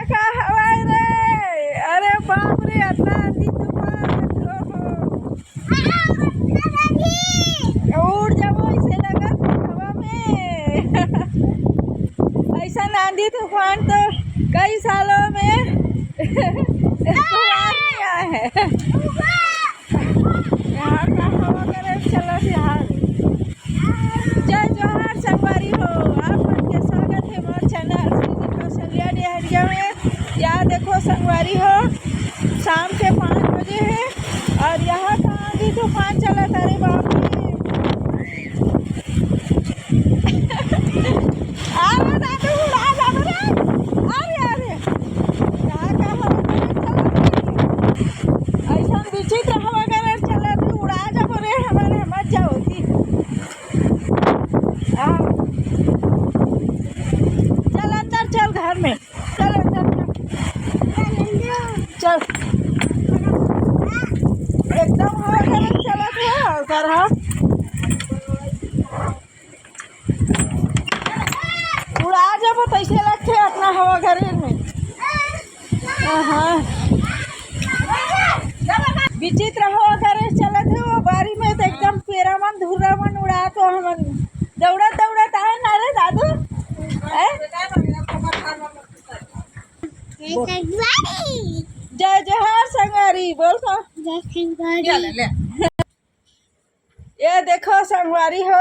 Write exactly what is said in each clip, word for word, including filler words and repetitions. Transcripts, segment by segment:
का हवाई रे? अरे बाप रे, अतना आंधी तूफान, ओहो। उड़ जाबो ऐसे लगत हे हवा में। ऐसा आंधी तूफान तो कई सालों में एक बार नहीं आया है। यहाँ का हवा करे चलत हे हाल। जय जोहार संगवारी हो, आप मन के स्वागत हे मोर चैनल श्री कौशल्या डेहरिया में। या देखो संगवारी हो, शाम के पाँच बजे हे और यहाँ का आंधी तूफान चलत हे, अरे बाप रे। अरे दादू, उड़ा जाबो रे। अरे, अरे। का, का हवा करे चलत हे? ऐसन विचित्र हवा करे चलत हे, उड़ा जाबो रे, हमर मत जाओ जी। हाँ। चल अंदर चल, घर में। चल अंदर चल। चल। एकदम हवा करे चलत हे, ओकर हा। उड़ा जाबो तैसे लगथे अतना हवा करे में। हाँ। विचित्र हवा करे चलत हे वो बारी में, तो एकदम पेरा मन धुर्रा मन उड़ा तो हमन दौड़त दौड़त आए ना रे दादू। हैं? जय जोहार संगवारी, बोल तो। जय संगवारी। ये देखो संगवारी हो,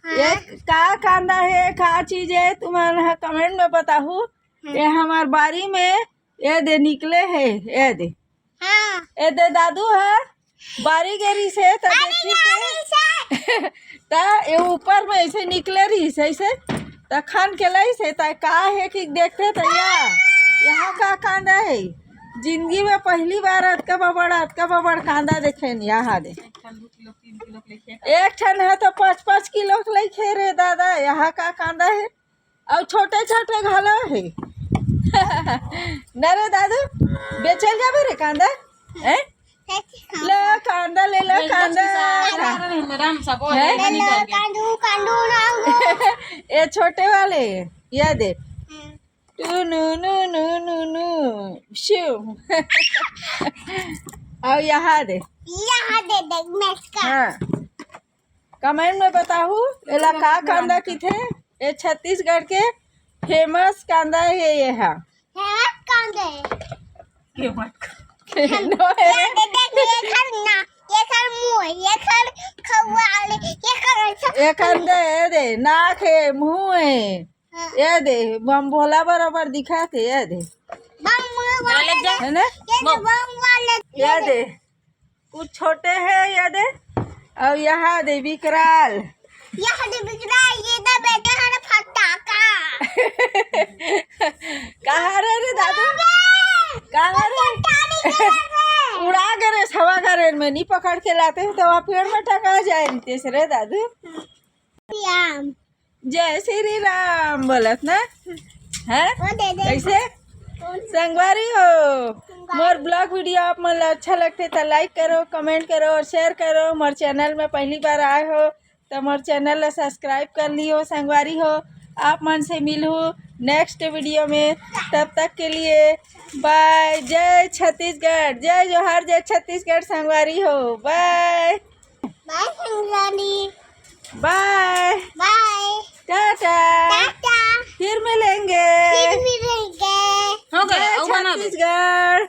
हाँ। ये का कांदा हे, का चीज हे, तुमन ह कमेंट में बताहू। हाँ। ये हमर बारी में ये दे निकले हे, ये दे। हाँ। ये दे दादू ह, बारी गे रिहिस हे, त अरे देखिस हे। यार, ऐसे। त ये ऊपर में ऐसे निकले रिहिस हे, ऐसे। त खन के लइस हे, त का हे कि देखथे त या, यहाँ का कांदा हे। जिंदगी में पहली बार अतका बबड़, अतका बबड़ कांदा देखेन, यहाँ दे। एक ठन ह तो पाँच पाँच किलो के लइखे रे दादा, यहाँ का कांदा हे। अउ छोटे छोटे घलो हे। न रे दादू, बेचल जाबे रे कांदा? हैं? ले कांदा, ले ले कांदा। राम सबो है, हैं? कांदू, कांदू, कांदू। ये छोटे वाले, ये दे। हम्म। टू नू नू नू नू नू। शिव। अउ यहाँ दे। यहाँ दे, देख, मैं इसका। हाँ। कमेंट में बताहू, एला का कांदा किथे? ये छत्तीसगढ़ के फेमस कांदा हे, ये हा। फेमस कांदा हे। फेमस। नो हे। ये दे, देख, ये खर ना, ये खर मुंह हे, ये खर खौआ ले, ये खर ऐसा। ये खर दे, ये दे, नाक हे, मुंह हे। हाँ। ये दे, बम भोला बराबर दिखाथे, ये दे। बम वाले है ना? ये दे, बम वाले। ये दे। कुछ छोटे हे, ये दे। अउ यहाँ दे विकराल। यहाँ दे विकराल, ये दे बेटे हमारे फटाका। कहाँ रे, रे दादू? अरे! कहाँ रे? फटाका नहीं गिरा रे। उड़ा गे रे, हवा गे रे, मैं नहीं पकड़ के लाते हैं तो वहाँ पेड़ में टंगा जाए रितेश रे दादू। श्याम। जय श्री राम बोलत ना, हैं? वो दे दे। कैसे? संगवारी हो, संगवारी। मोर ब्लॉग वीडियो आप मन ला अच्छा लगथे त लाइक करो, कमेंट करो और शेयर करो। मोर चैनल में पहली बार आए हो त मोर चैनल ला सब्सक्राइब कर लियो संगवारी हो। आप मन से मिलहू नेक्स्ट वीडियो में, तब तक के लिए बाय। जय छत्तीसगढ़, जय जोहार, जय छत्तीसगढ़ संगवारी हो, बाय। बाय संगवारी। बाय। बाय। टाटा। टाटा। फिर मिलेंगे। फिर मिलेंगे। हो गया, जय वो बना दो। छत्तीसगढ़।